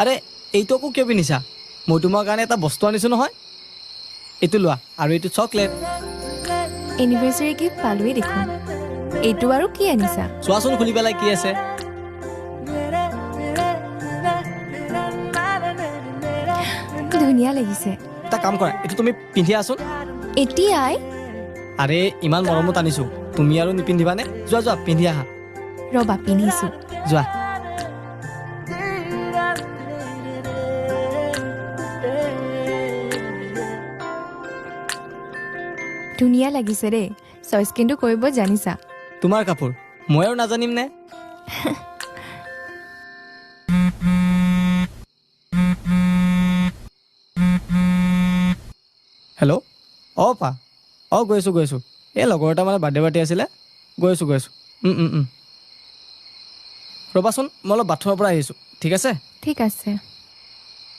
আৰে এইটো আকৌ কিয় পিন্ধিছা? মই তোমাৰ কাৰণে এটা বস্তু আনিছোঁ নহয়, এইটো লোৱা আৰু এইটো চকলেট। এনিভাৰ্চাৰী গিফ্ট পালোৱেই দেখোন, এইটো আৰু কি আনিছা? চোৱাচোন খুলি পেলাই কি আছে। ধুনীয়া লাগিছে। এটা কাম কৰা, এইটো তুমি পিন্ধি আহাচোন। এতিয়াই? আৰে ইমান মৰমত আনিছো, তুমি আৰু নিপিন্ধিবানে? যোৱা যোৱা পিন্ধি আহা। ৰ'বা পিন্ধিছো। যোৱা। ধুনীয়া লাগিছে দেই, চইচ কিন্তু কৰিব জানিছা। তোমাৰ কাপোৰ মই আৰু নাজানিম নে? হেল্ল'। অঁ পা, অঁ গৈ আছোঁ গৈ আছোঁ, এই লগৰ এটা মানে বাৰ্থডে পাৰ্টি আছিলে, গৈ আছোঁ গৈ আছোঁ। ৰ'বাচোন, মই অলপ বাথৰুমৰ পৰা আহিছোঁ। ঠিক আছে? ঠিক আছে।